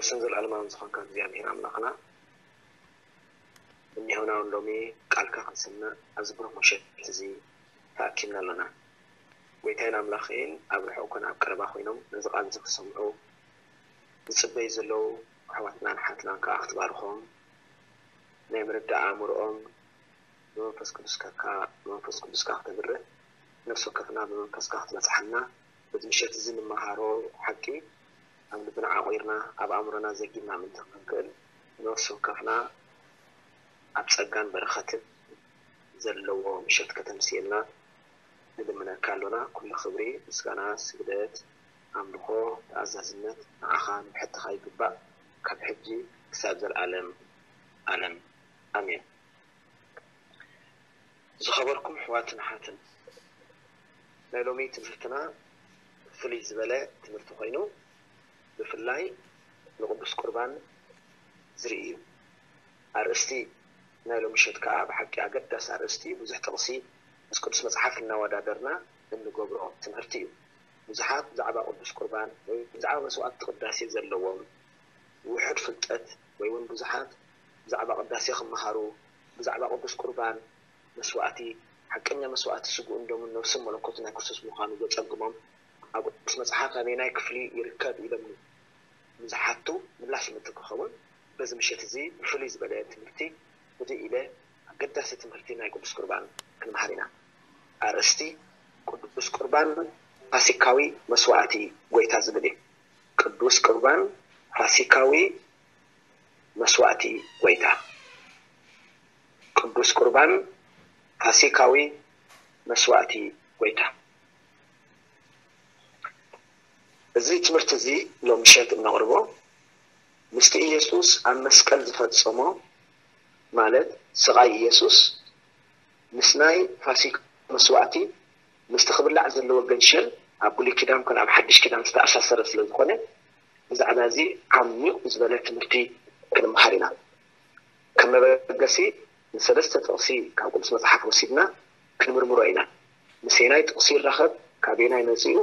ቅዱስን ዘለዓለማውን ዝኾንካ እግዚኣብሔር ኣምላኽና፣ እኒሆና እውን ሎሚ ቃልካ ክንሰምዕ ኣብዚ ብሩኽ ምሸት እዚ ተኣኪብና ኣለና። ጎይታይን ኣምላኸይን፣ ኣብ ርሑቕ ኮነ ኣብ ቀረባ ኮይኖም ነዚ ቃል እዚ ክሰምዑ ዝጽበዩ ዘለዉ ኣሕዋትናን ኣሓትናን ከኣ ክትባርኾም፣ ናይ ምርዳእ ኣእምሮኦም ብመንፈስ ቅዱስካ ብመንፈስ ቅዱስካ ክተብርህ፣ ነፍሲ ወከፍና ብመንፈስካ ክትበጽሓና፣ በዚ ምሸት እዚ ንመሃሮ ሓቂ ኣብ ልብና ዓቑርና ኣብ ኣእምሮና ዘጊብና ምእንቲ ክንክእል፣ ነፍሲ ወከፍና ኣብ ጸጋን በረኸትን ዘለዎ ምሸት ከተምስየልና ንልምነካ ኣሎና። ኩሉ ክብሪ፣ ምስጋና፣ ስግደት፣ ኣምልኾ፣ ተኣዛዝነት ንዓኻ ንብሕትኻ ይግባእ፣ ካብ ሕጂ ክሳብ ዘለኣለም ኣለም። ኣሜን። ዝኸበርኩም ኣሕዋትን ኣሓትን፣ ናይ ሎሚ ትምህርትና ፍልይ ዝበለ ትምህርቲ ኮይኑ፣ ብፍላይ ንቅዱስ ቁርባን ዝርኢ እዩ። ኣርእስቲ ናይ ሎሚ ምሸት ከኣ ብሓቂ ኣገዳሲ ኣርእስቲ፣ ብዙሕ ጥቕሲ ምስ ቅዱስ መጽሓፍ እናወዳደርና እንገብሮ ትምህርቲ እዩ። ብዙሓት ብዛዕባ ቅዱስ ቁርባን ወይ ብዛዕባ መስዋዕቲ ቅዳሴ ዘለዎም ውሑድ ፍልጠት ወይ እውን ብዙሓት ብዛዕባ ቅዳሴ ክመሃሩ፣ ብዛዕባ ቅዱስ ቁርባን መስዋዕቲ፣ ሓቀኛ መስዋዕቲ ስግኡን ደሙን ነፍስን መለኮትን ናይ ክርስቶስ ምዃኑ ዘጸግሞም፣ ኣብ ቅዱስ መጽሓፍ ኣበየናይ ክፍሊ ይርከብ ኢሎም ንዝሓቱ ምላሽ ምእንቲ ክኸውን፣ በዚ ምሸት እዚ ብፍልይ ዝበለ ትምህርቲ ህድእ ኢለ ኣገዳሲ ትምህርቲ ናይ ቅዱስ ቁርባን ክንመሃር ኢና። ኣርእስቲ ቅዱስ ቁርባን ፋሲካዊ መስዋዕቲ ጎይታ ዝብል እዩ። ቅዱስ ቁርባን ፋሲካዊ መስዋዕቲ ጎይታ። ቅዱስ ቁርባን ፋሲካዊ መስዋዕቲ ጎይታ። እዚ ትምህርቲ እዚ ሎም ምሸት እነቕርቦ ምስቲ ኢየሱስ ኣብ መስቀል ዝፈጸሞ፣ ማለት ስቓይ ኢየሱስ፣ ምስ ናይ ፋሲካ መስዋዕቲ፣ ምስቲ ክብላዕ ዘለዎ ገንሸል ኣብ ብሉይ ኪዳን ኮነ ኣብ ሓድሽ ኪዳን ዝተኣሳሰረ ስለ ዝኾነ፣ ብዛዕባ እዚ ዓሚቕ ዝበለ ትምህርቲ ክንመሃር ኢና። ከም መበገሲ ንሰለስተ ጥቕሲ ካብ ቅዱስ መጽሓፍ ወሲድና ክንምርምሮ ኢና። ምሰየናይ ጥቕሲ ይራኸብ፣ ካበየናይ መጺኡ፣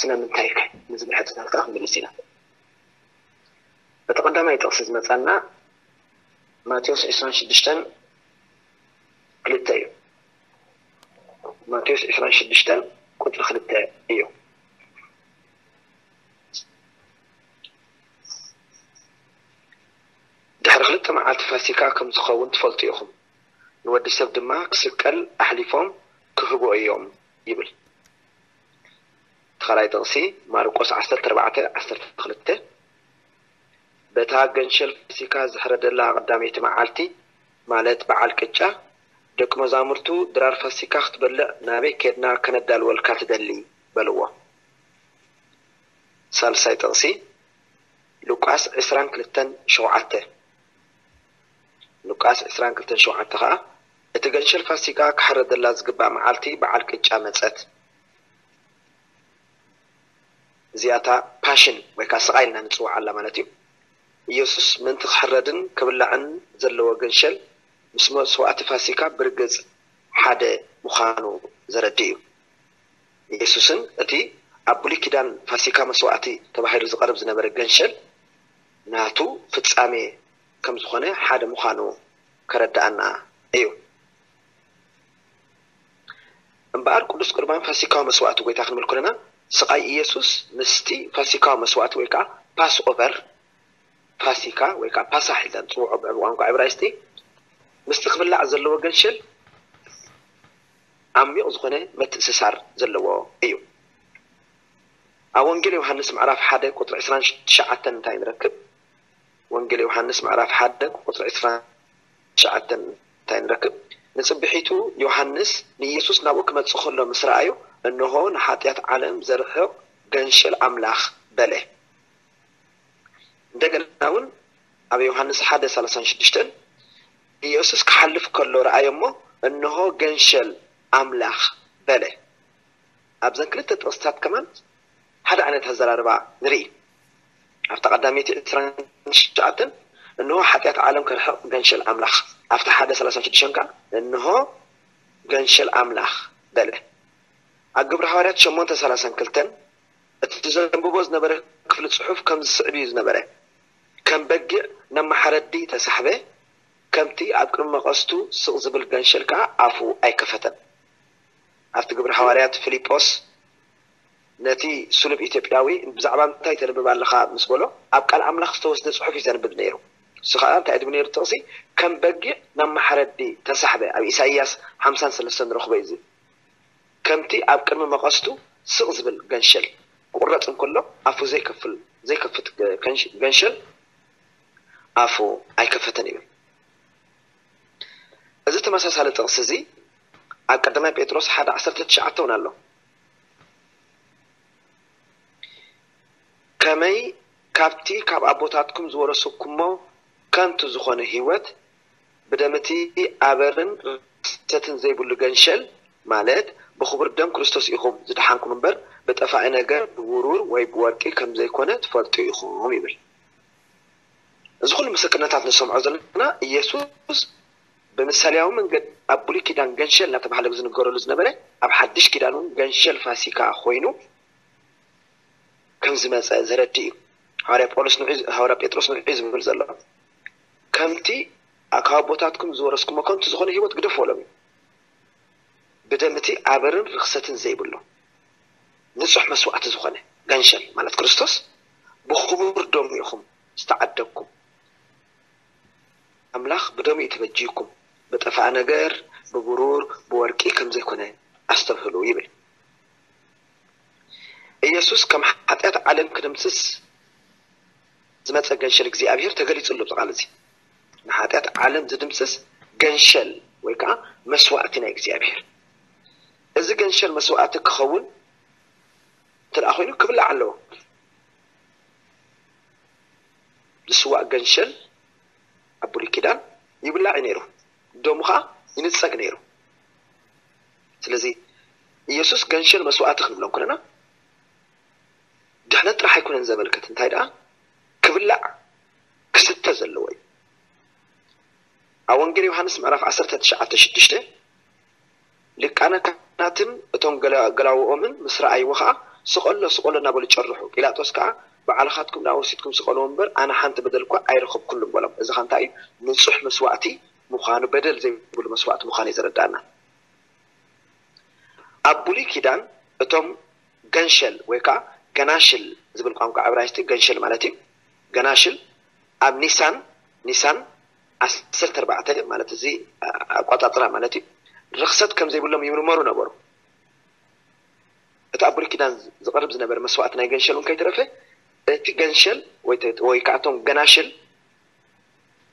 ስለምንታይ ከ ንዝብል ሕቶታት ከኣ ክንምልስ ኢና። እቲ ቀዳማይ ጥቕሲ ዝመጻና ማቴዎስ ዕስራን ሽዱሽተን ክልተ እዩ። ማቴዎስ ዕስራን ሽዱሽተን ቁጽሪ ክልተ እዩ። ድሕሪ ክልተ መዓልቲ ፋሲካ ከም ዝኸውን ትፈልጡ ኢኹም። ንወዲ ሰብ ድማ ክስቀል ኣሕሊፎም ክህብዎ እዮም ይብል። እቲ ካልኣይ ጥቕሲ ማርቆስ ዓሰርተ ኣርባዕተ ዓሰርተ ክልተ፣ በታ ገንሸል ፋሲካ ዝሕረደላ ቀዳመይቲ መዓልቲ፣ ማለት በዓል ቅጫ፣ ደቂ መዛሙርቱ ድራር ፋሲካ ክትበልዕ ናበይ ኬድና ከነዳልወልካ ትደሊ? በልዎ። ሳልሳይ ጥቕሲ ሉቃስ ዕስራን ክልተን ሸውዓተ። ሉቃስ ዕስራን ክልተን ሸውዓተ ኸኣ፣ እቲ ገንሸል ፋሲካ ክሕረደላ ዝግባእ መዓልቲ በዓል ቅጫ መጸት። እዚኣታ ፓሽን ወይ ከኣ ስቓይ ኢልና ንጽውዓ ኣላ ማለት እዩ። ኢየሱስ ምእንቲ ክሕረድን ክብላዕን ዘለዎ ገንሸል ምስ መስዋዕቲ ፋሲካ ብርግጽ ሓደ ምዃኑ ዘረድእ እዩ። ኢየሱስን እቲ ኣብ ብሉይ ኪዳን ፋሲካ መስዋዕቲ ተባሂሉ ዝቐርብ ዝነበረ ገንሸል ናቱ ፍጻሜ ከም ዝኾነ ሓደ ምዃኑ ከረድኣና እዩ። እምበኣር ቅዱስ ቁርባን ፋሲካዊ መስዋዕቲ ጎይታ ክንብል ከለና፣ ስቓይ ኢየሱስ ምስቲ ፋሲካዊ መስዋዕቲ ወይ ከኣ ፓስ ኦቨር፣ ፋሲካ ወይ ከኣ ፓሳሕ ኢልና ንጽውዖ ብቋንቋ ዕብራይስጢ፣ ምስቲ ክብላዕ ዘለዎ ገንሸል ዓሚቕ ዝኾነ ምትእስሳር ዘለዎ እዩ። ኣብ ወንጌል ዮሃንስ ምዕራፍ ሓደ ቁጽሪ ዕስራን ትሽዓተን እንታይ ንረክብ? ወንጌል ዮሃንስ ምዕራፍ ሓደ ቁጽሪ ዕስራን ትሽዓተን እንታይ ንረክብ? ንጽብሒቱ ዮሃንስ ንኢየሱስ ናብኡ ክመጽእ ከሎ ምስ ረኣዮ፣ "እንሆ ንሓጢኣት ዓለም ዘርሕቕ ገንሸል ኣምላኽ" በለ። እንደገና እውን ኣብ ዮሃንስ ሓደ ሰላሳን ሽዱሽተን ኢየሱስ ክሓልፍ ከሎ ረኣዮ እሞ፣ "እንሆ ገንሸል ኣምላኽ" በለ። ኣብዘን ክልተ ጥቕስታት ከማን ሓደ ዓይነት ኣዘራርባ ንርኢ። ኣብታ ቀዳመይቲ ዕስራን ትሽዓተን፣ "እንሆ ሓጢኣት ዓለም ከርሕቕ ገንሸል ኣምላኽ"፣ ኣብታ ሓደ ሰላሳን ሽዱሽተን ከኣ፣ "እንሆ ገንሸል ኣምላኽ" በለ። ኣብ ግብሪ ሃዋርያት ሸሞንተ ሰላሳን ክልተን፣ እቲ ዘንብቦ ዝነበረ ክፍሊ ጽሑፍ ከምዚ ዝስዕብ እዩ ዝነበረ። ከም በጊዕ ናብ መሓረዲ ተሳሕበ፣ ከምቲ ኣብ ቅድሚ መቐስቱ ስቕ ዝብል ገንሸል ከኣ ኣፉ ኣይከፈተን። ኣብቲ ግብሪ ሃዋርያት ፊልጶስ ነቲ ስሉብ ኢትዮጵያዊ ብዛዕባ እንታይ ተንብብ ኣለኻ ምስ በሎ፣ ኣብ ቃል ኣምላኽ ዝተወስደ ጽሑፍ እዩ ዘንብብ ነይሩ። እሱ ኸኣ እንታይ ድብል ነይሩ ጥቕሲ? ከም በጊዕ ናብ መሓረዲ ተሳሕበ። ኣብ ኢሳይያስ ሓምሳን ሰለስተን ንረኽቦ እዩ እዚ። ከምቲ ኣብ ቅድሚ መቐስቱ ስቕ ዝብል ገንሸል ክቑረጽ እንከሎ ኣፉ ዘይከፍል ዘይከፍት ገ- ከንሽ- ገንሸል ኣፉ ኣይከፈተን ይብል። እዚ ተመሳሳሊ ጥቕሲ እዚ ኣብ ቀዳማይ ጴጥሮስ ሓደ ዓሰርተ ትሽዓተ እውን ኣሎ። ከመይ ካብቲ ካብ ኣቦታትኩም ዝወረስኩሞ ከንቱ ዝኾነ ህይወት ብደምቲ ኣበርን ርክሰትን ዘይብሉ ገንሸል ማለት ብኽቡር ደም ክርስቶስ ኢኹም ዝደሓንኩም እምበር ብጠፋኢ ነገር ብብሩር ወይ ብወርቂ ከም ዘይኮነ ትፈልጡ ኢኹም ይብል። እዚ ኩሉ ምስክርነታት ንሰምዖ ዘለና ኢየሱስ ብምሳሌያዊ መንገዲ ኣብ ብሉይ ኪዳን ገንሸል እናተባህለ ዝንገረሉ ዝነበረ ኣብ ሓድሽ ኪዳን እውን ገንሸል ፋሲካ ኮይኑ ከም ዝመፀ ዘረድእ እዩ። ሃዋርያ ጳውሎስ ንዑ ሃዋርያ ጴጥሮስ ንዑ ዝብል ዘሎ ከምቲ ካብ ኣቦታትኩም ዝወረስኩሞ ከንቱ ዝኾነ ህይወት ግደፉ በሎም እዩ። ብደም እቲ ኣበርን ርኽሰትን ዘይብሉ ንጹሕ መስዋእቲ ዝኾነ ገንሸል ማለት ክርስቶስ ብኽቡር ደሙ ኢኹም ዝተዓደግኩም። ኣምላኽ ብደሙ እዩ ተበጂኩም፣ ብጠፋእ ነገር ብብሩር ብወርቂ ከም ዘይኮነ ኣስተብህሉ ይብል። ኢየሱስ ከም ሓጢኣት ዓለም ክድምስስ ዝመጸ ገንሸል እግዚኣብሔር ተገሊጹ ኣሎ። ብዚ ቃል እዚ ንሓጢኣት ዓለም ዝድምስስ ገንሸል ወይ ከዓ መስዋእቲ ናይ እግዚኣብሔር። እዚ ገንሸል መስዋእቲ ክኸውን እንተ ደኣ ኮይኑ ክብላዕ ኣለዎ። ዝስዋእ ገንሸል ኣብ ብሉይ ኪዳን ይብላዕ እዩ ነይሩ፣ ደሙ ከዓ ይንጸግ ነይሩ። ስለዚ ኢየሱስ ገንሸል መስዋእቲ ክንብሎ እንኮለና ድሕነት ጥራሕ ኣይኮነን ዘመልክት፣ እንታይ ደኣ ክብላዕ ክስተ ዘለዎ እዩ። ኣብ ወንጌል ዮሃንስ ምዕራፍ ዓሰርተ ትሽዓተ ሽዱሽተ ሊቃነ ካህናትን እቶም ገላ- ገላውኦምን ምስ ረኣይዎ ኸዓ ስቐሎ ስቐሎ እናበሉ ጨርሑ። ጲላጦስ ከዓ ባዕልኻትኩም ደኣ ወሲድኩም ስቐልዎ እምበር ኣነ ሓንቲ በደል እኳ ኣይረኸብኩሉን በሎም። እዚ ኸ እንታይ እዩ? ንጹሕ መስዋእቲ ምዃኑ፣ በደል ዘይብሉ መስዋእቲ ምዃኑ እዩ ዘረዳእና። ኣብ ብሉይ ኪዳን እቶም ገንሸል ወይ ከዓ ገናሽል ዝብል ቋንቋ ዕብራይስጢ ገንሸል ማለት እዩ። ገናሽል ኣብ ኒሳን ኒሳን ዓሰርተ ኣርባዕተ ማለት እዚ ኣቋጻጽራ ማለት እዩ። ርኽሰት ከም ዘይብሎም ይምርመሩ ነበሩ። እቲ ኣብ ብሉይ ኪዳን ዝቐርብ ዝነበረ መስዋእቲ ናይ ገንሸል እውን ከይተረፈ እቲ ገንሸል ወይ ተ- ወይ ከዓ እቶም ገናሽል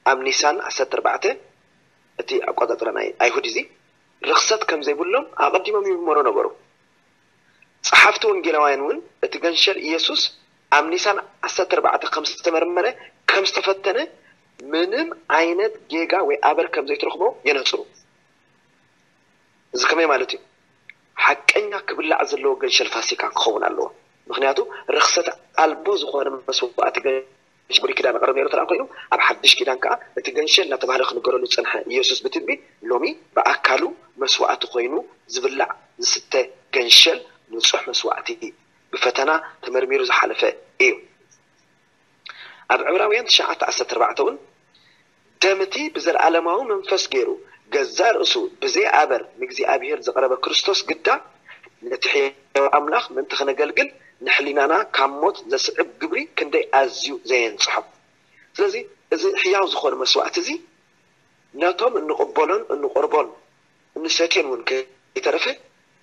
ኣብ ኒሳን ዓሰርተ ኣርባዕተ እቲ ኣቋጻጽራ ናይ ኣይሁድ እዚ ርኽሰት ከም ዘይብሎም ኣቐዲሞም ይምርመሩ ነበሩ። ጸሓፍቲ ወንጌላውያን እውን እቲ ገንሸል ኢየሱስ ኣብ ኒሳን ዓሰርተ ኣርባዕተ ከም ዝተመርመረ ከም ዝተፈተነ ምንም ዓይነት ጌጋ ወይ ኣበር ከም ዘይትረኽቦ የነጽሩ። እዚ ከመይ ማለት እዩ? ሓቀኛ ክብላዕ ዘለዎ ገንሸል ፋሲካ ክኸውን ኣለዎ። ምክንያቱ ርኽሰት ኣልቦ ዝኾነ መስዋእቲ ገንሸል ብሉይ ኪዳን ይቐርብ ነይሩ እንተ ኮይኑ ኣብ ሓድሽ ኪዳን ከዓ እቲ ገንሸል እናተባህለ ክንገረሉ ዝፀንሐ ኢየሱስ ብትንቢት ሎሚ ብኣካሉ መስዋእቲ ኮይኑ ዝብላዕ ዝስተ ገንሸል ንፁሕ መስዋእቲ ብፈተና ተመርሚሩ ዝሓለፈ እዩ። ኣብ ዕብራውያን ትሽዓተ ዓሰርተ ኣርባዕተ እውን ደምቲ ብዘለኣለማዊ መንፈስ ገይሩ ገዛእ ርእሱ ብዘይ ኣበር ንእግዚኣብሔር ዘቕረበ ክርስቶስ ግዳ ነቲ ሕያው ኣምላኽ ምእንቲ ከነገልግል ንሕሊናና ካብ ሞት ዘስዕብ ግብሪ ክንደይ ኣዝዩ ዘየንጽሖ። ስለዚ እዚ ሕያው ዝኾነ መስዋእቲ እዚ ነቶም እንቕበሎን እንቆርቦን እንሰትዮን እውን ከይተረፈ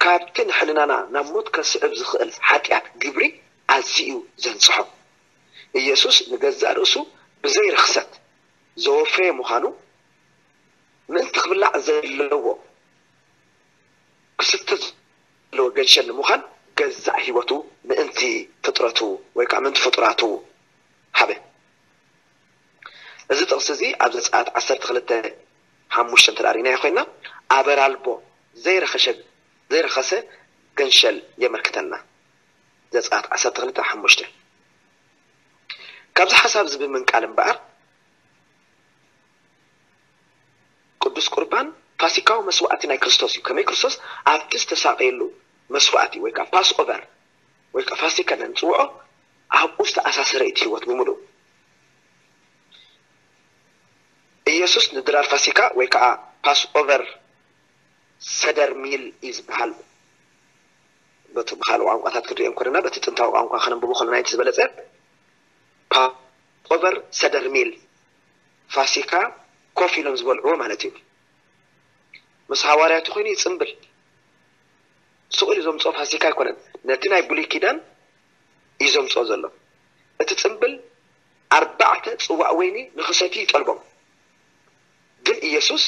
ካብቲ ንሕልናና ናብ ሞት ከስዕብ ዝኽእል ሓጢኣት ግብሪ ኣዝዩ ዘንጽሖ። ኢየሱስ ንገዛእ ርእሱ ብዘይ ርኽሰት ዘወፈየ ምዃኑ ምእንቲ ክብላዕ ዘለዎ ክስተ ዘለዎ ገንሸል ንምዃን ገዛእ ህይወቱ ምእንቲ ፍጥረቱ ወይ ከዓ ምእንቲ ፍጡራቱ ሃበ። እዚ ጥቕሲ እዚ ኣብ ዘጸኣት ዓሰርተ ክልተ ሓሙሽተ እንተ ርኢናዮ ኮይና ኣበር ኣልቦ ዘይረኸሸ ዘይረኸሰ ገንሸል የመልክተና። ዘጸኣት ዓሰርተ ክልተ ሓሙሽተ ካብዚ ሓሳብ እዚ ብምንቃል እምበኣር ቅዱስ ቁርባን ፋሲካዊ መስዋእቲ ናይ ክርስቶስ እዩ። ከመይ ክርስቶስ ኣብቲ ዝተሳቐየሉ መስዋእቲ ወይ ከዓ ፓስ ኦቨር ወይ ከዓ ፋሲካ ነንፅውዖ ኣብኡ ዝተኣሳሰረ እቲ ህይወት ብምሉእ ኢየሱስ ንድራር ፋሲካ ወይ ከዓ ፓስ ኦቨር ሰደር ሚል እዩ ዝበሃል። በቲ ብካልእ ቋንቋታት ክንሪኦ እንኮለና በቲ ጥንታዊ ቋንቋ ከነንብቦ ከለና እቲ ዝበለፀ ፓስ ኦቨር ሰደር ሚል ፋሲካ ኮፍ ኢሎም ዝበልዕዎ ማለት እዩ። ምስ ሃዋርያቱ ኮይኑ ይፅምብል። ስቕ ኢሉ ዘምፅኦ ፋሲካ ኣይኮነን። ነቲ ናይ ብሉይ ኪዳን እዩ ዘምፅኦ ዘሎ። እቲ ፅምብል ኣርባዕተ ፅዋዕ ወይኒ ንኽሰትዩ ይጠልቦም። ግን ኢየሱስ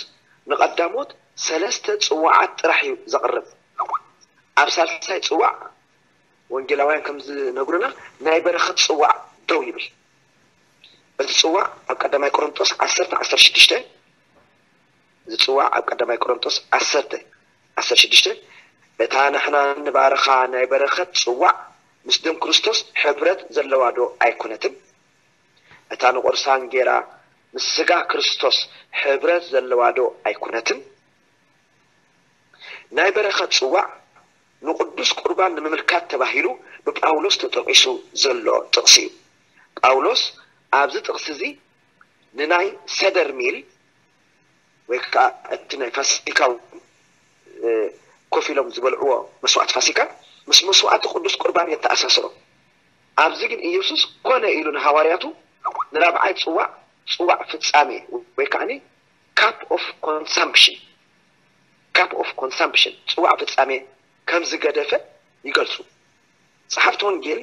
ንቐዳሞት ሰለስተ ፅዋዓት ጥራሕ እዩ ዘቕርብ። ኣብ ሳልሳይ ፅዋዕ ወንጌላውያን ከም ዝነግሩና ናይ በረኸት ፅዋዕ ደው ይብል። እዚ ፅዋዕ ኣብ ቀዳማይ ቆሮንጦስ ዓሰርተ ዓሰርተ ሽዱሽተ፣ እዚ ፅዋዕ ኣብ ቀዳማይ ቆሮንጦስ ዓሰርተ ዓሰርተ ሽዱሽተ፣ እታ ንሕና ንባርኻ ናይ በረኸት ፅዋዕ ምስ ደም ክርስቶስ ሕብረት ዘለዋ ዶ ኣይኮነትን? እታ ንቑርሳ እንጌራ ምስ ስጋ ክርስቶስ ሕብረት ዘለዋ ዶ ኣይኮነትን? ናይ በረኸት ጽዋዕ ንቕዱስ ቁርባን ንምምልካት ተባሂሉ ብጳውሎስ ተጠቒሱ ዘሎ ጥቕሲ እዩ። ጳውሎስ ኣብዚ ጥቕሲ እዚ ንናይ ሰደር ሚል ወይ ከዓ እቲ ናይ ፋሲካዊ ኮፍ ኢሎም ዝበልዕዎ መስዋዕቲ ፋሲካ ምስ መስዋዕቲ ቅዱስ ቁርባን የተኣሳስሮ። ኣብዚ ግን ኢየሱስ ኮነ ኢሉ ንሃዋርያቱ ንራብዓይ ጽዋዕ ጽዋዕ ፍጻሜ ወይ ከዓ ካፕ ኦፍ ኮንሳምፕሽን ካፕ ኦፍ ኮንሳምፕሽን ጽዋዕ ፍጻሜ ከም ዝገደፈ ይገልጹ። ጸሓፍቲ ወንጌል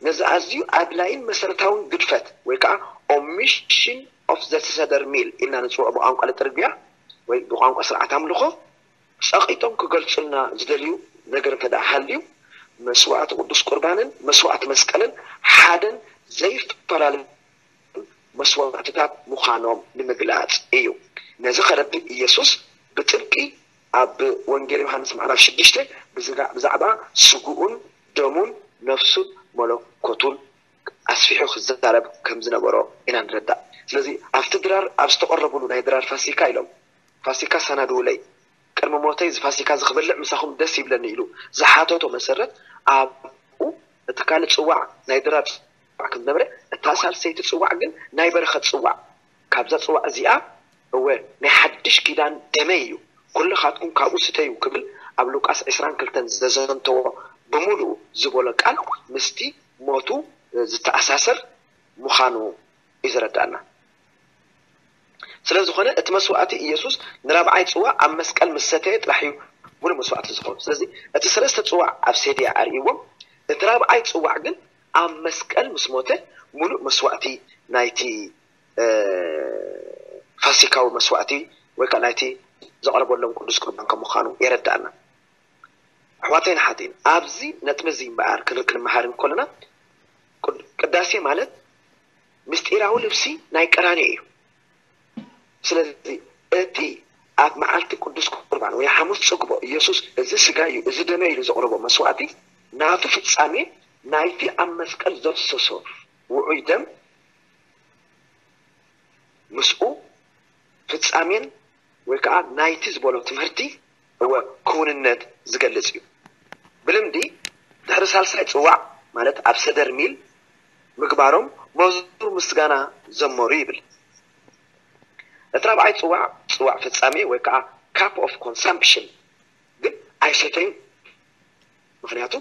ነዚ ኣዝዩ ኣድላይን መሰረታውን ግድፈት ወይ ከዓ ኦሚሽን ኦፍ ዘ ሰደር ሚል ኢልና ንጽውዖ ብቋንቋ ልጥርግያ ወይ ብቋንቋ ስርዓት ኣምልኾ ጸቒጦም ክገልጹልና ዝደልዩ ነገር እንተ ደኣ ሃልዩ መስዋዕቲ ቅዱስ ቁርባንን መስዋዕቲ መስቀልን ሓደን ዘይፈላለ መስዋዕትታት ምዃኖም ንምግላጽ እዩ። ነዚ ከረድእ ኢየሱስ ብጥብቂ ኣብ ወንጌል ዮሃንስ ምዕራፍ ሽዱሽተ ብዛዕባ ስግኡን ደሙን ነፍሱን መለኮቱን ኣስፊሑ ክዛረብ ከም ዝነበሮ ኢና ንረዳእ። ስለዚ ኣብቲ ድራር ኣብ ዝተቐረብሉ ናይ ድራር ፋሲካ ኢሎም ፋሲካ ሰናድውለይ ቅድሚ ሞተይ እዚ ፋሲካ እዚ ክበልዕ ምሳኹም ደስ ይብለኒ ኢሉ ዝሓተቶ መሰረት ኣብኡ እቲ ካልእ ፅዋዕ ናይ ድራር ፅዋዕ ከም ዝነበረ እታ ሳልሰይቲ ፅዋዕ ግን ናይ በረኸት ፅዋዕ ካብዛ ፅዋዕ እዚኣ እወ ናይ ሓድሽ ኪዳን ደመይ እዩ ኩልኻትኩም ካብኡ ስተዩ ክብል ኣብ ሉቃስ ዕስራን ክልተን ዘዘንተዎ ብምሉኡ ዝበሎ ቃል ምስቲ ሞቱ ዝተኣሳሰር ምዃኑ እዩ ዘረዳእና። ስለ ዝኾነ እቲ መስዋእቲ ኢየሱስ ንራብዓይ ጽዋዕ ኣብ መስቀል ምስ ሰተየ ጥራሕ እዩ ምሉእ መስዋእቲ ዝኸውን። ስለዚ እቲ ሰለስተ ጽዋዕ ኣብ ሴድያ ኣርእይዎም፣ እቲ ራብዓይ ጽዋዕ ግን ኣብ መስቀል ምስ ሞተ ምሉእ መስዋእቲ ናይቲ ፋሲካዊ መስዋእቲ ወይ ከዓ ናይቲ ዘቕረበሎም ቅዱስ ቁርባን ከም ምዃኑ የረዳእና። ኣሕዋተይን ኣሓተይን ኣብዚ ነጥቢ እዚ እምበኣር ክንርኢ ክንመሃር እንከለና ቅዳሴ ማለት ምስጢራዊ ልብሲ ናይ ቀራንዮ እዩ። ስለዚ እቲ ኣብ መዓልቲ ቅዱስ ቁርባን ወይ ሓሙስ ጽግቦ ኢየሱስ እዚ ስጋ እዩ እዚ ደመ ኢሉ ዘቕረቦ መስዋዕቲ ናቱ ፍጻሜ ናይቲ ኣብ መስቀል ዘፍሰሶ ውዑይ ደም ምስኡ ፍጻሜን ወይ ከዓ ናይቲ ዝበሎ ትምህርቲ እወ ክውንነት ዝገልጽ እዩ። ብልምዲ ድሕሪ ሳልሳይ ጽዋዕ ማለት ኣብ ሰደር ሚል ምግባሮም መዝሙር ምስጋና ዘመሩ ይብል። እቲ ራብዓይ ጽዋዕ ጽዋዕ ፍጻሜ ወይ ከዓ ካፕ ኦፍ ኮንሳምፕሽን ግን ኣይሰተዩ። ምክንያቱ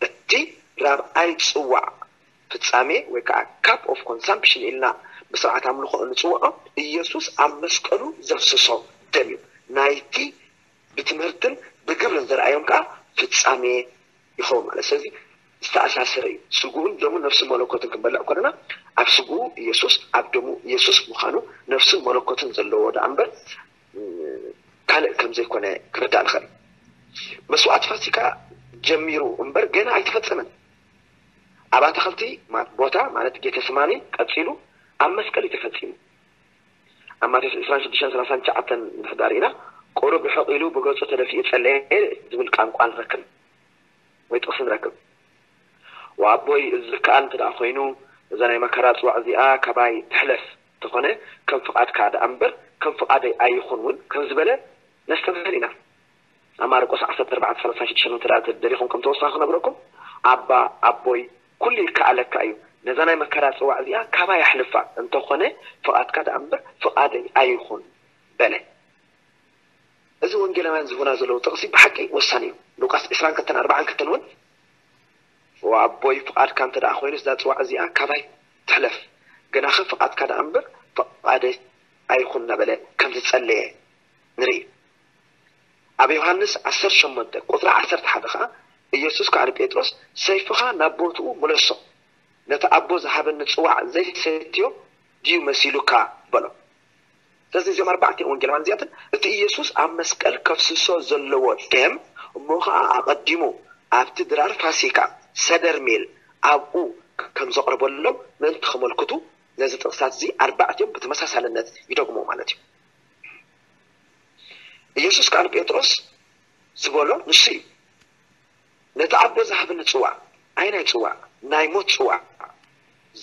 እቲ ራብዓይ ጽዋዕ ፍጻሜ ወይ ከዓ ካፕ ኦፍ ኮንሳምፕሽን ኢልና ብስርዓት ኣምልኾ እንጽውዖ ኢየሱስ ኣብ መስቀሉ ዘፍስሶ ደም እዩ። ናይቲ ብትምህርትን ብግብርን ዘርኣዮም ከዓ ፍጻሜ ይኸውን ማለት ስለዚ ዝተኣሳሰረ እዩ። ስግኡን ደሙን ነፍስን መለኮትን ክንበልዕ ከለና ኣብ ስግኡ ኢየሱስ ኣብ ደሙ ኢየሱስ ምዃኑ ነፍስን መለኮትን ዘለዎ ደኣ እምበር ካልእ ከም ዘይኮነ ክርዳእ ንኽእል። መስዋዕቲ ፋሲካ ጀሚሩ እምበር ገና ኣይተፈጸመን። ኣብ ኣታኽልቲ ቦታ ማለት ጌተስማኒ ቀጺሉ ኣብ መስቀል እዩ ተፈጺሙ። ኣብ ማቴዎስ ዕስራን ሽዱሽተን ሰላሳን ትሽዓተን እንድሕር ርኢና ቁሩብ ርሕቕ ኢሉ ብገጹ ተደፊኡ ጸለየ ዝብል ቃንቋ ንረክብ ወይ ጥቕሲ ንረክብ። ወኣቦይ እዚ ዝከኣል እንተ ደኣ ኮይኑ እዛ ናይ መከራ ጽዋዕ እዚኣ ካባይ ትሕለፍ እንተኾነ ከም ፍቓድካ ደኣ እምበር ከም ፍቓደይ ኣይኹን እውን ከም ዝበለ ነስተብህል ኢና። ኣብ ማርቆስ ዓሰርተ ኣርባዕተ ሰላሳ ሽዱሽተ እንተ ደኣ ደሊኹም ከም ተወሳኺ ክነግረኩም ኣባ ኣቦይ ኩሉ ይከኣለካ እዩ ነዛ ናይ መከራ ጽዋዕ እዚኣ ካባይ ኣሕልፋ፣ እንተኾነ ፍቓድካ ደኣ እምበር ፍቓደይ ኣይኹን በለ። እዚ ወንጌላውያን ዝህቡና ዘለዉ ጥቕሲ ብሓቂ ወሳኒ እዩ። ሉቃስ ዕስራን ክልተን ኣርባዓን ክልተን እውን፣ "ወኣቦይ፣ ፍቓድካ እንተ ደኣ ኮይኑ እዛ ጽዋዕ እዚኣ ካባይ ትሕለፍ፣ ግናኸ ፍቓድካ ደኣ እምበር ፍቓደይ ኣይኹን" እናበለ ከም ዝጸለየ ንርኢ። ኣብ ዮሃንስ ዓሰርተ ሸሞንተ ቁጽሪ ዓሰርተ ሓደ ኸኣ፣ ኢየሱስ ከኣ ንጴጥሮስ፣ "ሰይፍኻ ናብ ቦትኡ ምለሶ፣ ነቲ ኣቦ ዝሃበኒ ጽዋዕ ዘይሰትዮ ድዩ መሲሉካ?" በሎ። ስለዚ እዚኦም ኣርባዕተ ወንጌላውያን እዚኣትን እቲ ኢየሱስ ኣብ መስቀል ከፍስሶ ዘለዎ ደም እሞ ኸኣ ኣቐዲሙ ኣብቲ ድራር ፋሲካ ሰደርሜል ኣብኡ ከም ዘቕረበሎም ምእንቲ ከመልክቱ ነዚ ጥቕስታት እዚ ኣርባዕቲኦም ብተመሳሳልነት ይደግሞ ማለት እዩ። ኢየሱስ ከኣ ንጴጥሮስ ዝበሎ ንሱ እዩ። "ነቲ ኣቦ ዝሃበኒ ጽዋዕ፣ ኣየናይ ጽዋዕ? ናይ ሞት ጽዋዕ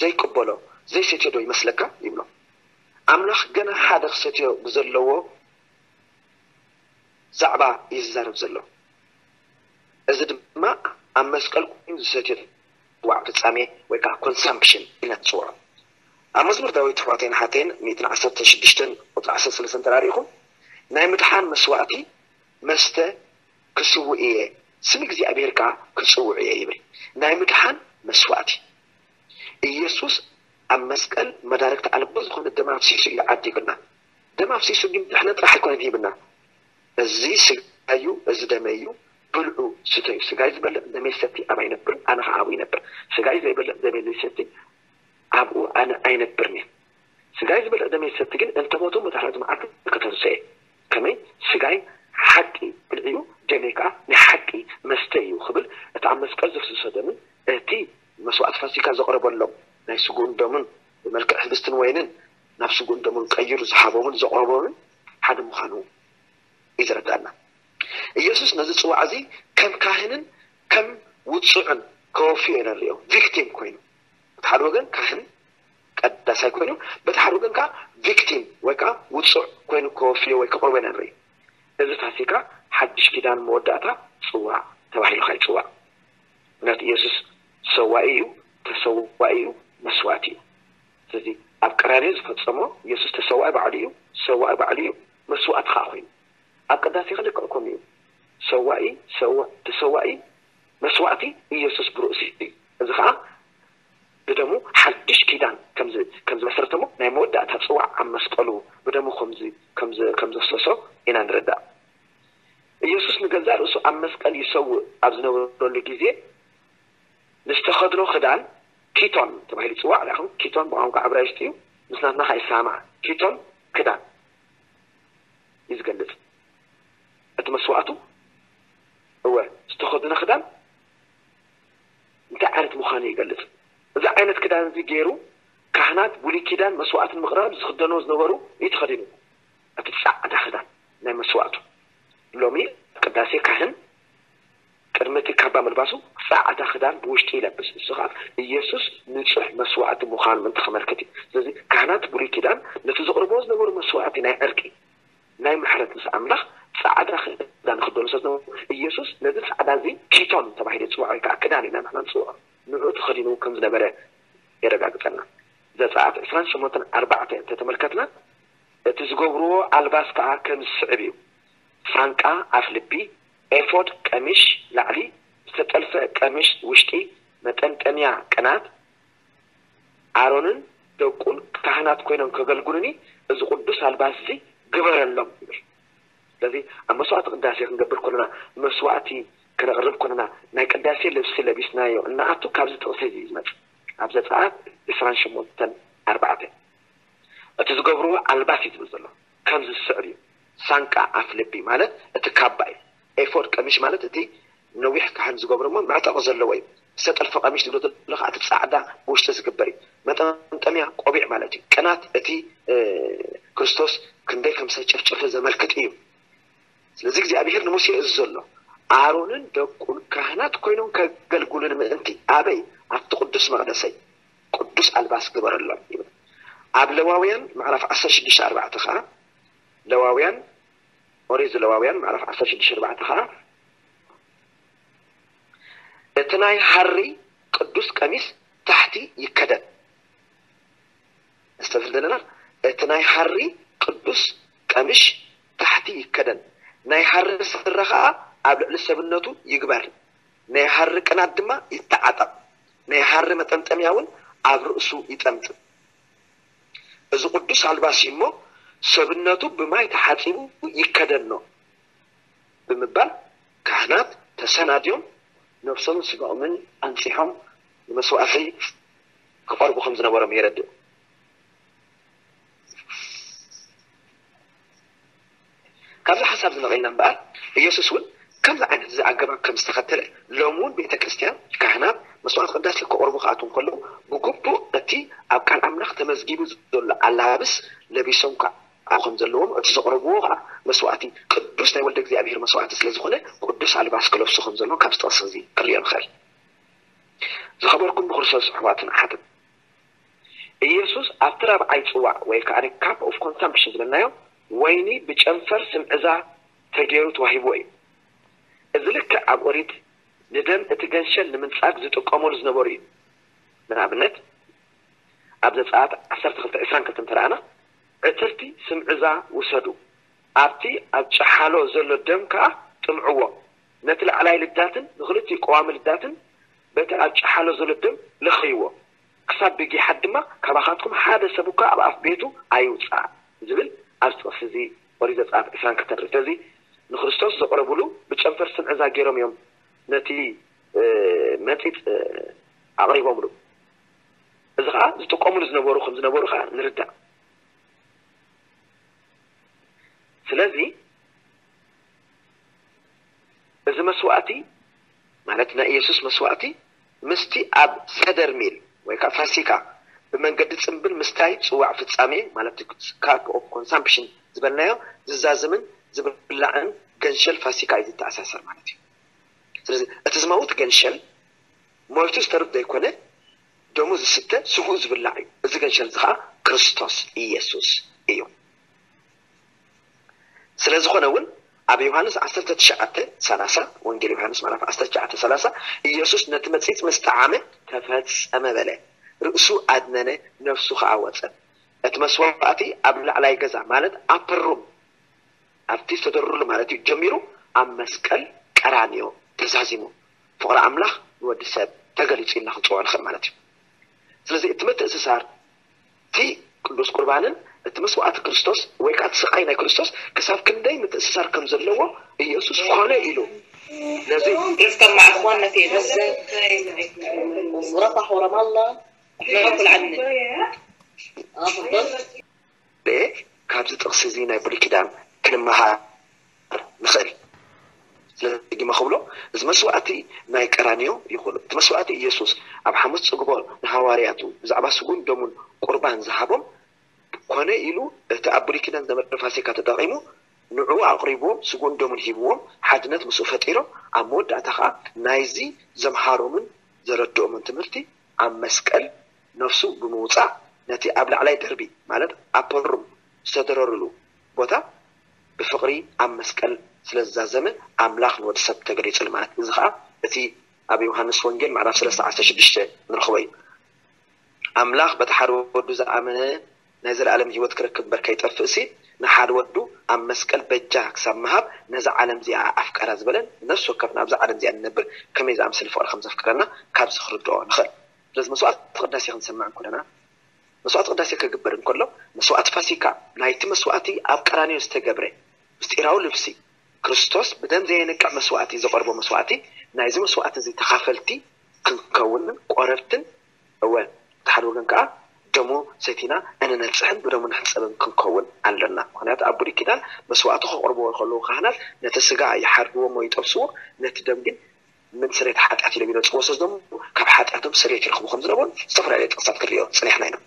ዘይቅበሎ፣ ዘይሰትዮ ዶ ይመስለካ?" ይብሎ። ኣምላኽ ገና ሓደ ክሰትዮ ብዘለዎ ዛዕባ እዩ ዝዛረብ ዘሎ። እዚ ድማ ኣብ መስቀል ኮይኑ ዝሰትዮ ጽዋዕ ፍጻሜ ወይ ከዓ ኮንሳምፕሽን ኢልና ንጽውዖ። ኣብ መዝሙር ዳዊት ኣሕዋተይን ሓተይን ሚእትን ዓሰርተ ሽዱሽተን ቁጽሪ ዓሰርተ ሰለስተ እንተ ርኢኹም፣ "ናይ ምድሓን መስዋእቲ መስተ ክስውእ እየ፣ ስም እግዚኣብሔር ከዓ ክጽውዕ እየ" ይብል። ናይ ምድሓን መስዋእቲ። ኢየሱስ ኣብ መስቀል መዳርግቲ ኣልቦ ዝኾነ ደም ኣፍሲሱ እዩ ዓዲጉና። ደም ኣፍሲሱ ግን ድሕነት ጥራሕ ኣይኮነን ሂብና። "እዚ ስጋዩ፣ እዚ ደመዩ፣ ብልዑ፣ ስተዩ። ስጋይ ዝበልዕ ደመይ ዝሰቲ ኣባይ ይነብር፣ ኣነ ኸዓ ኣብኡ ይነብር። ስጋይ ዘይበልዕ ደመይ ዘይሰቲ ኣብኡ ኣነ ኣይነብርን እየ። ስጋይ ዝበልዕ ደመይ ዝሰቲ ግን እንተ ሞቱ መታሕረቲ መዓልቲ ከተንስኦ እየ። ከመይ ስጋይ ሓቂ ብልዒ እዩ፣ ደመይ ከዓ ናይ ሓቂ መስተ እዩ" ክብል እቲ ኣብ መስቀል ዘፍስሶ ደምን እቲ መስዋእቲ ፋሲካ ዘቕረበሎም ናይ ስግኡን ደሙን ብመልክዕ ህብስትን ወይንን ናብ ስግኡን ደሙን ቀይሩ ዝሃቦምን ዘቕረቦምን ሓደ ምዃኑ እዩ ዘረዳእና። ኢየሱስ ነዚ ጽዋዕ እዚ ከም ካህንን ከም ውጹዕን ከወፍዮ ኢና ንሪኦ። ቪክቲም ኮይኑ፣ በቲ ሓደ ወገን ካህን ቀዳሳይ ኮይኑ፣ በቲ ሓደ ወገን ከዓ ቪክቲም ወይ ከዓ ውጹዕ ኮይኑ ከወፍዮ ወይ ከቕርቦ ኢና ንርኢ። እዚ ፋሲካ ሓድሽ ኪዳን መወዳእታ ጽዋዕ ተባሂሉ ከዓ ይጽዋዕ። ምክንያቱ ኢየሱስ ሰዋኢ እዩ፣ ተሰዋኢ እዩ፣ መስዋእቲ እዩ። ስለዚ ኣብ ቀራንዮ ዝፈጸሞ ኢየሱስ ተሰዋኢ ባዕሉ እዩ፣ ሰዋኢ ባዕሉ እዩ፣ መስዋእቲ ከዓ ኮይኑ ኣብ ቅዳሴ ክልክዕ ከምኡ እዩ። ሰዋኢ፣ ሰዋ-፣ ተሰዋኢ መስዋእቲ ኢየሱስ ብርእሱ እዩ። እዚ ከዓ ብደሙ ሓድሽ ኪዳን ከም ዝ-፣ ከም ዝመሰረተሞ ናይ መወዳእታ ጽዋዕ ኣብ መስቀሉ ብደሙ ከም ዝ-፣ ከም ዝ-፣ ከም ዘፍሰሶ ኢና ንርዳእ። ኢየሱስ ንገዛእ ርእሱ ኣብ መስቀል ይሰውእ ኣብ ዝነበረሉ ግዜ ንዝተኸድኖ ክዳን ኪቶን ተባሂሉ ይጽዋዕ። ርኢኹም፣ ኪቶን ብቋንቋ ዕብራይስጥ እዩ፣ ምስ ናትና ከኣ ይሰማማዕ። ኪቶን ክዳን እዩ ዝገልጽ። እቲ መስዋእቱ፣ እወ፣ ዝተኸድኖ ክዳን እንታይ ዓይነት ምዃኑ ይገልጽ። እዚ ዓይነት ክዳን እዚ ገይሩ ካህናት ብሉይ ኪዳን መስዋእቲ ንምቕራብ ዝኽደንዎ ዝነበሩ እዩ ተኸዲኑ። እቲ ጻዕዳ ክዳን ናይ መስዋእቱ። ሎሚ ቅዳሴ ካህን ቅድሚ እቲ ካባ ምልባሱ ጻዕዳ ክዳን ብውሽጢ ይለብስ። ንሱ ኸኣ ኢየሱስ ንጹሕ መስዋእቲ ምዃኑ ምእንቲ ከመልክት እዩ። ስለዚ ካህናት ብሉይ ኪዳን ነቲ ዘቕርብዎ ዝነበሩ መስዋእቲ ናይ ዕርቂ፣ ናይ ምሕረት ምስ ኣምላኽ ጻዕዳ ክዳን ክኽደኑ ስለ ዝነበሩ፣ ኢየሱስ ነዚ ጻዕዳ እዚ ኪቶን ተባሂሉ ይጽዋዕ፣ ወይ ከኣ ክዳን ኢና ንሕና ንጽውዖ። ንዕኡ ተኸዲኑ ከም ዝነበረ የረጋግጸልና። ዘጸኣት ዕስራን ሸሞንተን ኣርባዕተ እንተተመልከትና፣ እቲ ዝገብርዎ ኣልባስ ከኣ ከም ዝስዕብ እዩ። ሳንቃ ኣፍ ልቢ፣ ኤፎድ ቀሚሽ ላዕሊ፣ ዝተጠልፈ ቀሚሽ ውሽጢ፣ መጠምጠምያ ቅናት፣ ኣሮንን ደቁን ካህናት ኮይኖም ከገልግሉኒ እዚ ቅዱስ ኣልባስ እዚ ግበረሎም ይብል። ስለዚ ኣብ መስዋዕቲ ቅዳሴ ክንገብር ከለና፣ መስዋዕቲ ከነቕርብ ከለና፣ ናይ ቅዳሴ ልብሲ ለቢስናዮ እንኣቱ ካብዚ ጥቕሲ እዚ እዩ ዝመጽእ። ኣብ ዘጸኣት ዕስራን ሸሞንተን ኣርባዕተ እቲ ዝገብርዎ ኣልባስ እዩ ዝብል ዘሎ። ከምዚ ዝስዕብ እዩ። ሳንቃ ኣፍ ልቢ ማለት እቲ ካባ እዩ። ኤፎድ ቀሚሽ ማለት እቲ ነዊሕ ካህን ዝገብሮ እሞ መዕጠቒ ዘለዎ እዩ። ዝተጠልፈ ቀሚሽ ዝብሎ ዘሎ ከዓ እቲ ጻዕዳ ብውሽጢ ዝግበር እዩ። መጠምጠምያ ቆቢዕ ማለት እዩ። ቅናት እቲ፣ እ፣ ክርስቶስ ክንደይ ከም ዝተጨፍጨፈ ዘመልክት እዩ። ስለዚ እግዚኣብሔር ንሙሴ እዚ ዘሎ፣ "ኣሮንን ደቁን ካህናት ኮይኖም ከገልግሉኒ ምእንቲ ኣበይ? ኣብቲ ቅዱስ መቕደሰይ ቅዱስ ኣልባስ ግበረሎም" ይብል። ኣብ ለዋውያን ምዕራፍ ዓሰርተ ሽዱሽተ ኣርባዕተ ከዓ፣ ለዋውያን፣ ኦሪት ዘለዋውያን ምዕራፍ ዓሰርተ ሽዱሽተ ኣርባዕተ ከዓ፣ "እቲ ናይ ሃሪ ቅዱስ ቀሚስ ታሕቲ ይከደን። ነስተብህል ዘለና፣ እቲ ናይ ሃሪ ቅዱስ ቀምሽ ታሕቲ ይከደን፣ ናይ ሃሪ ስረ ኸዓ ኣብ ልዕሊ ሰብነቱ ይግበር፣ ናይ ሃሪ ቅናት ድማ ይተዓጠቕ፣ ናይ ሃሪ መጠምጠምያ እውን ኣብ ርእሱ ይጠምጥም። እዚ ቅዱስ ኣልባስ እዩ እሞ ሰብነቱ ብማይ ተሓጺቡ ይከደኖ ብምባል ካህናት ተሰናድዮም ነብሶምን ስጋኦምን ኣንጺሖም ንመስዋእቲ ክቐርቡ ከም ዝነበሮም የረድእ። ካብዚ ሓሳብ ዝነቐልና እምበኣር ኢየሱስ እውን ከምዚ ዓይነት እዚ ኣገባብ ከም ዝተኸተለ ሎሚ እውን ቤተ ክርስቲያን ካህናት መስዋዕት ቅዳሴ ክቐርቡ ክኣትዉ እንከለዉ ብግቡእ እቲ ኣብ ቃል ኣምላኽ ተመዝጊቡ ዘሎ ኣላብስ ለቢሶም ክኣ ከም ዘለዎም እቲ ዘቕረብዎ ከዓ መስዋዕቲ ቅዱስ ናይ ወልደ እግዚኣብሔር መስዋዕቲ ስለ ዝኾነ ቅዱስ ኣልባስ ክለብሱ ከም ዘለዎም ካብዚ ጥቕሲ እዚ ክንሪኦ ንኽእል። ዝኸበርኩም ብክርስቶስ ኣሕዋትን ኣሓትን፣ ኢየሱስ ኣብቲ ራብዓይ ጽዋዕ ወይ ከዓ cup of consumption ዝበልናዮ ወይኒ ብጨንፈር ስምዕዛ ተገይሩ ተዋሂብዎ እዩ። እዚ ልክዕ ኣብ ኦሪት ንደም እቲ ገንሸል ንምንጻግ ዝጥቀሙሉ ዝነበሩ እዩ። ንኣብነት ኣብ ዘጸኣት ዓሰርተ ክልተ ዕስራን ክልተን እንተረኣና ዕትርቲ ስምዕዛ ውሰዱ፣ ኣብቲ ኣብ ጨሓሎ ዘሎ ደም ከኣ ጥምዕዎ፣ ነቲ ላዕላይ ልዳትን ንኽልቲኡ ቀዋሚ ልዳትን በቲ ኣብ ጨሓሎ ዘሎ ደም ለኽይዎ፣ ክሳብ ብጊሓት ድማ ካባኻትኩም ሓደ ሰብ እኳ ኣብ ኣፍ ቤቱ ኣይውጻእ ዝብል ኣብዚ ጥቕሲ እዚ ኦሪት ዘጸኣት ዕስራን ክልተን ንርኢ። ስለዚ ንክርስቶስ ዘቕረብሉ ብጨንፈር ስምዕዛ ገይሮም እዮም ነቲ መጺጽ ኣቕሪቦምሉ። እዚ ከዓ ዝጥቀሙሉ ዝነበሩ ከም ዝነበሩ ከዓ ንርዳእ። ስለዚ እዚ መስዋእቲ ማለት ናይ ኢየሱስ መስዋእቲ ምስቲ ኣብ ሰደር ሚል ወይ ከዓ ፋሲካ ብመንገዲ ጽምብል ምስታይ ጽዋዕ ፍጻሜ ማለት cup of consumption ዝበልናዮ ዝዛዝምን ዝብላዕን ገንሸል ፋሲካ እዩ ዝተኣሳሰር ማለት እዩ። ስለዚ እቲ ዝመውት ገንሸል ሞይቱ ዝተርፍ ዘይኮነ ደሙ ዝስተ ስግኡ ዝብላዕ እዩ። እዚ ገንሸል እዚ ከዓ ክርስቶስ ኢየሱስ እዩ። ስለ ዝኾነ እውን ኣብ ዮሃንስ ዓሰርተ ትሽዓተ ሰላሳ ወንጌል ዮሃንስ ምዕራፍ ዓሰርተ ትሽዓተ ሰላሳ ኢየሱስ ነቲ መጺጽ ምስ ጠዓመ ተፈጸመ በለ። ርእሱ ኣድነነ፣ ነፍሱ ከዓ ወጸት። እቲ መስዋዕቲ ኣብ ላዕላይ ገዛ ማለት ኣፐር ሩም ኣብቲ ዝተደርሉ ማለት እዩ ጀሚሩ ኣብ መስቀል ቀራንዮ ተዛዚሙ ፍቕሪ ኣምላኽ ንወዲ ሰብ ተገሊጹ ኢልና ክንጽውዖ ንኽእል ማለት እዩ። ስለዚ እቲ ምትእስሳር እቲ ቅዱስ ቁርባንን እቲ መስዋዕቲ ክርስቶስ ወይ ከዓ እቲ ስቓይ ናይ ክርስቶስ ክሳብ ክንደይ ምትእስሳር ከም ዘለዎ ኢየሱስ ኮነ ኢሉ ነዚ እስከ ማዕኮን ነቲ በዘ ረፋ ሆረማላ ኩል ዓድነ እ ካብዚ ጥቕሲ እዚ ናይ ብሉይ ኪዳን ክንመሃር ንኽእል። ስለዚ ደጊመ ክብሎ እዚ መስዋእቲ ናይ ቀራንዮ ይኹን እቲ መስዋእቲ ኢየሱስ ኣብ ሓሙስ ጽግቦ ንሃዋርያቱ ብዛዕባ ስጉን ደሙን ቁርባን ዝሃቦም ኮነ ኢሉ እቲ ኣብ ብሉይ ኪዳን ዝነበረ ፋሲካ ተጠቒሙ ንዕኡ ኣቕሪብዎም ስጉን ደሙን ሂብዎም ሓድነት ምስኡ ፈጢሮም ኣብ መወዳእታ ኸዓ ናይዚ ዘምሃሮምን ዘረድኦምን ትምህርቲ ኣብ መስቀል ነፍሱ ብምውጻእ ነቲ ኣብ ላዕላይ ደርቢ ማለት ኣፐር ሩም ዝተደረሩሉ ቦታ ብፍቕሪ ኣብ መስቀል ስለ ዝዛዘመ ኣምላኽ ንወዲ ሰብ ተገሊጹሉ ማለት እዩ። እዚ ኸዓ እቲ ኣብ ዮሃንስ ወንጌል ምዕራፍ ሰለስተ ዓሰርተ ሽዱሽተ ንረኽቦ እዩ። ኣምላኽ በቲ ሓደ ወዱ ዝኣመነ ናይ ዘለኣለም ህይወት ክረክብ እምበር ከይጠፍእ ሲ ንሓደ ወዱ ኣብ መስቀል በጃ ክሳብ ምሃብ ነዛ ዓለም እዚኣ ኣፍቀራ ዝበለን ነፍሲ ወከፍና ኣብዛ ዓለም እዚኣ ንነብር ከመይ ዝኣምሰለ ፍቕሪ ከም ዘፍቅረና ካብዚ ክርድኦ ንኽእል። ስለዚ መስዋዕቲ ቅዳሴ ክንሰምዕ እንከለና መስዋዕቲ ቅዳሴ ክግበር እንከሎ መስዋዕቲ ፋሲካ ናይቲ መስዋዕቲ ኣብ ቀራንዮ ዝተገብረ ምስጢራዊ ልብሲ ክርስቶስ ብደም ዘየንቅዕ መስዋዕቲ ዘቐርቦ መስዋዕቲ ናይዚ መስዋዕቲ እዚ ተኻፈልቲ ክንከውንን ቆረብትን እወ እቲ ሓደ ወገን ከዓ ደሙ ሰቲና እንነጽሕን ብደሙ ንሕጸብን ክንከውን ኣለና። ምክንያቱ ኣብ ብሉይ ኪዳን መስዋዕቲ ከቕርብዎ ከለዉ ካህናት ነቲ ስጋ ይሓርድዎ እሞ ይጠብስዎ፣ ነቲ ደም ግን ምን ስርየት ሓጢኣት ኢሎም ይነጽዎ ስለ ዝነበሩ ካብ ሓጢኣቶም ስርየት ይረኽቡ ከም ዝነበሩ ዝተፈላለዩ ጥቕሳት ክንሪኦ ጸኒሕና ኢና።